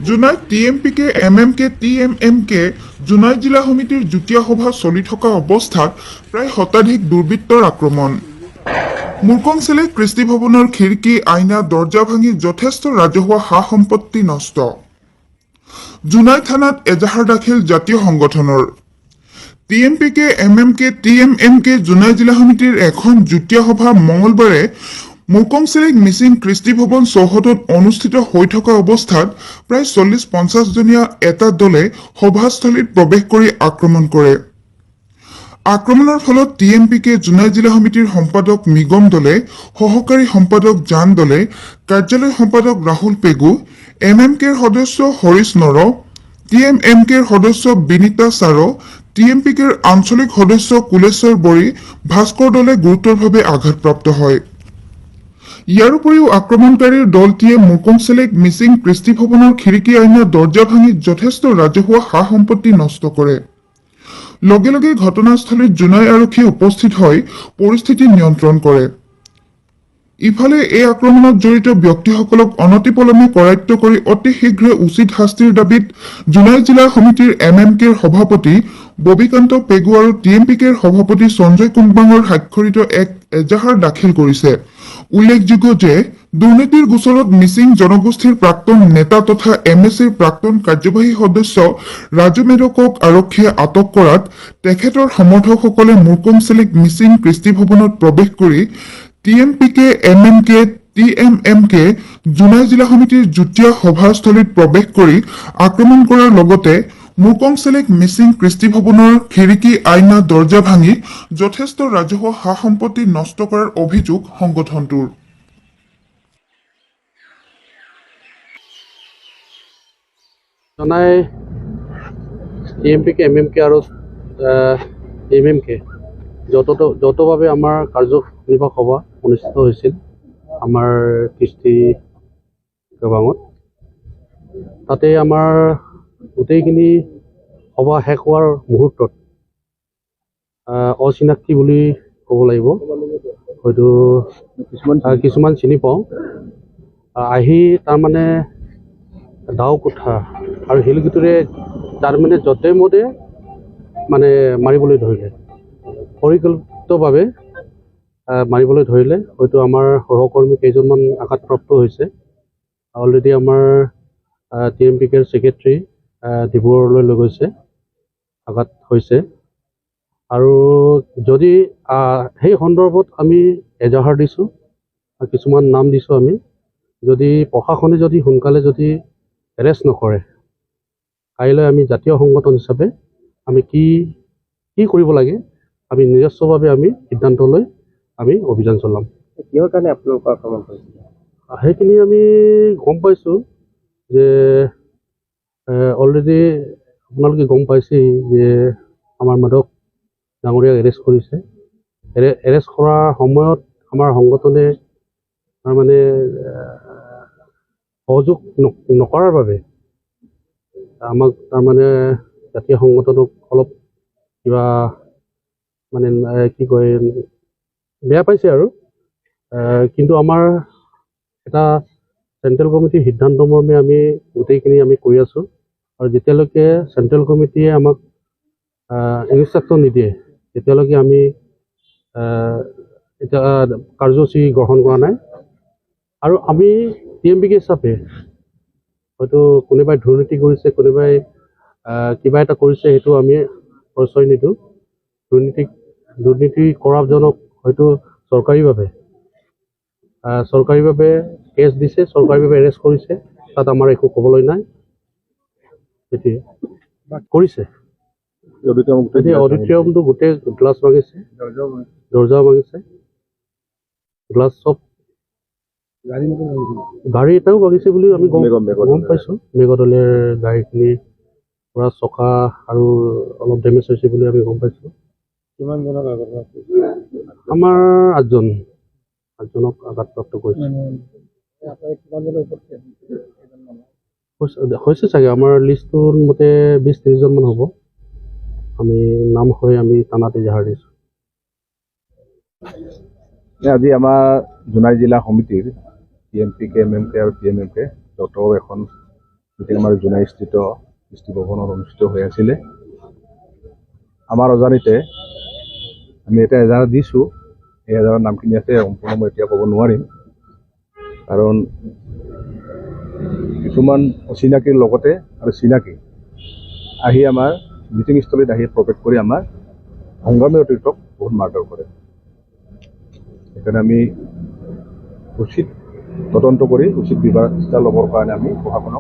জোনাইত T M P K, M M K, T M M K Jonai জিলা সমিতিৰ যুটীয়া সভা চলি থকা অৱস্থাত প্ৰায় শতাধিক দুৰ্বৃত্তৰ আক্ৰমণ। মুৰ্কংচেলেক কৃষ্টি ভৱনৰ খিৰিকী, আইনা, দৰ্জা ভাঙি যথেষ্ট ৰাজহুৱা সা সম্পত্তি নষ্ট। জোনাই থানাত এজাহাৰ দাখিল জাতীয় সংগঠনৰ। T M P K, M M K, T M M K Jonai জিলা সমিতিৰ এখন যুটীয়া সভা মঙলবাৰে মুৰ্কংচেলেক মিচিং কৃষ্টি ভৱন চৌহদত অনুষ্ঠিত হৈ থকা অৱস্থাত প্ৰায় 40-50 জনীয়া এটা দলে সভাস্থলীত প্ৰৱেশ কৰি আক্ৰমণ কৰে। আক্ৰমণৰ ফলত T M P K Jonai জিলা সমিতিৰ সম্পাদক মিগম দলে, সহকাৰী সম্পাদক জান দলে, কাৰ্যালয় সম্পাদক ৰাহুল পেগু, এম এম কেৰ সদস্য হৰিশ নৰ, টি এম এম কেৰ সদস্য Binita sir, T M P কেৰ আঞ্চলিক সদস্য কুলেশ্বৰ বৰী, ভাস্কৰ দলে গুৰুতৰভাৱে আঘাতপ্ৰাপ্ত হয়। ইয়াৰ উপৰিও আক্ৰমণকাৰীৰ দলটিয়ে মুৰ্কংচেলেক মিচিং কৃষ্টি ভৱনৰ খিৰিকী, আইনা, দৰ্জা ভাঙি যথেষ্ট ৰাজহুৱা সা সম্পত্তি নষ্ট কৰে। লগে লগে ঘটনাস্থলীত জোনাই আৰক্ষী উপস্থিত হৈ পৰিস্থিতি নিয়ন্ত্ৰণ কৰে। ইফালে এই আক্ৰমণত জড়িত ব্যক্তিসকলক অনতিপলমে কৰায়ত্ব কৰি অতি শীঘ্ৰে উচিত শাস্তিৰ দাবীত জোনাই জিলা সমিতিৰ এম এম কেৰ সভাপতি ববিকান্ত পেগু আৰু টি এম পি কেৰ সভাপতি সঞ্জয় কুম্বাঙৰ স্বাক্ষৰিত এক এজাহাৰ দাখিল কৰিছে। উল্লেখযোগ্য যে দুৰ্নীতিৰ গোচৰত মিচিং জনগোষ্ঠীৰ প্ৰাক্তন নেতা তথা এম এ চিৰ প্ৰাক্তন কাৰ্যবাহী সদস্য ৰাজু মেদকক আৰক্ষীয়ে আটক কৰাত তেখেতৰ সমৰ্থকসকলে মুৰ্কংচেলেক মিচিং কৃষ্টি ভৱনত প্ৰৱেশ কৰি T M P K, M M K, T M M K Jonai জিলা সমিতিৰ যুটীয়া সভাস্থলীত প্ৰৱেশ কৰি আক্ৰমণ কৰাৰ লগতে মুৰ্কংচেলেক মিচিং কৃষ্টি ভৱনৰ খিৰিকী, আইনা, দৰ্জা ভাঙি যথেষ্ট ৰাজহুৱা সা সম্পত্তি নষ্ট কৰাৰ অভিযোগ সংগঠনটোৰ। Jonai T M P K, M M K আৰু এম এম কে যৌথভাৱে আমাৰ কাৰ্যনিৰ্বাহক সভা অনুষ্ঠিত হৈছিল আমাৰ কৃষ্টি গাঁৱত। তাতে আমাৰ গোটেইখিনি সভা শেষ হোৱাৰ মুহূৰ্তত অচিনাকি বুলি ক'ব লাগিব, হয়তো কিছুমান চিনি পাওঁ, আহি তাৰমানে দাও কোঠা আৰু শিলগুটিৰে তাৰমানে য'তে মতে মানে মাৰিবলৈ ধৰিলে, পৰিকল্পিতভাৱে মাৰিবলৈ ধৰিলে। হয়তো আমাৰ সহকৰ্মী কেইজনমান আঘাতপ্ৰাপ্ত হৈছে। অলৰেডি আমাৰ টি এম পি কেৰ ছেক্ৰেটেৰী ডিব্ৰুগড়লৈ লৈ গৈছে, আঘাত হৈছে। আৰু যদি সেই সন্দৰ্ভত আমি এজাহাৰ দিছোঁ, কিছুমান নাম দিছোঁ আমি। যদি প্ৰশাসনে যদি সোনকালে যদি এৰেষ্ট নকৰে, কাইলৈ আমি জাতীয় সংগঠন হিচাপে আমি কি কি কৰিব লাগে আমি নিজস্বভাৱে আমি সিদ্ধান্ত লৈ আমি অভিযান চলাম। কিহৰ কাৰণে আপোনালোকক আক্ৰমণ কৰিছিলে? সেইখিনি আমি গম পাইছোঁ যে অলৰেডি আপোনালোকে গম পাইছেই যে আমাৰ মাধৱ ডাঙৰীয়াক এৰেষ্ট কৰিছে। এৰেষ্ট কৰাৰ সময়ত আমাৰ সংগঠনে তাৰমানে সহযোগ নকৰাৰ বাবে আমাক তাৰমানে জাতীয় সংগঠনক অলপ কিবা মানে কি কয়, বেয়া পাইছে। আৰু কিন্তু আমাৰ এটা চেণ্ট্ৰেল কমিটিৰ সিদ্ধান্ত মৰ্মে আমি গোটেইখিনি আমি কৰি আছোঁ আৰু যেতিয়ালৈকে চেণ্ট্ৰেল কমিটিয়ে আমাক ইনষ্ট্ৰাকশ্যন নিদিয়ে, তেতিয়ালৈকে আমি এতিয়া কাৰ্যসূচী গ্ৰহণ কৰা নাই। আৰু আমি টি এম পি কে হিচাপে হয়তো কোনোবাই দুৰ্নীতি কৰিছে, কোনোবাই কিবা এটা কৰিছে, সেইটো আমি প্ৰশ্ৰয় নিদিওঁ। দুৰ্নীতি কৰাজনক হয়তো চৰকাৰীভাৱে কেছ দিছে, চৰকাৰীভাৱে এৰেষ্ট কৰিছে, তাত আমাৰ একো ক'বলৈ নাই। সেইটোৱে কৰিছে। এতিয়া অডিটৰিয়ামটো গোটেই গ্লাছ ভাঙিছে, দৰ্জাও ভাঙিছে, গ্লাছ চব, গাড়ী এটাও ভাঙিছে বুলি আমি গম পাইছোঁ। মেঘদলেৰ গাড়ীখিনি পূৰা চকা আৰু অলপ ডেমেজ হৈছে বুলি আমি গম পাইছোঁ। কিমানজনক আঘাতপ্ৰাপ্ত কৰিছে? আমাৰ আঠজনক আঘাতপ্ৰাপ্ত কৰিছে। কিমানজনৰ ওপৰত কেছ দিছে? হৈছে চাগে আমাৰ লিষ্টটোৰ মতে 20-30জনমান হ'ব। আমি নাম হৈ আমি থানাত এজাহাৰ দিছোঁ। আজি আমাৰ জোনাই জিলা সমিতিৰ T M P K, M M K আৰু টি এম এম কে যৌথ এখন মিটিং আমাৰ জোনাইস্থিত কৃষ্টি ভৱনত অনুষ্ঠিত হৈ আছিলে। আমাৰ অজানিতে আমি এটা এজাহাৰ দিছোঁ। এই এজাহাৰৰ নামখিনি আছে, সম্পূৰ্ণ মই এতিয়া ক'ব নোৱাৰিম, কাৰণ কিছুমান অচিনাকিৰ লগতে আৰু চিনাকি আহি আমাৰ মিটিংস্থলীত আহি প্ৰৱেশ কৰি আমাৰ সংগ্ৰামী অতীতক বহুত মাৰধৰ কৰে। সেইকাৰণে আমি উচিত তদন্ত কৰি উচিত ব্যৱস্থা ল'বৰ কাৰণে আমি প্ৰশাসনক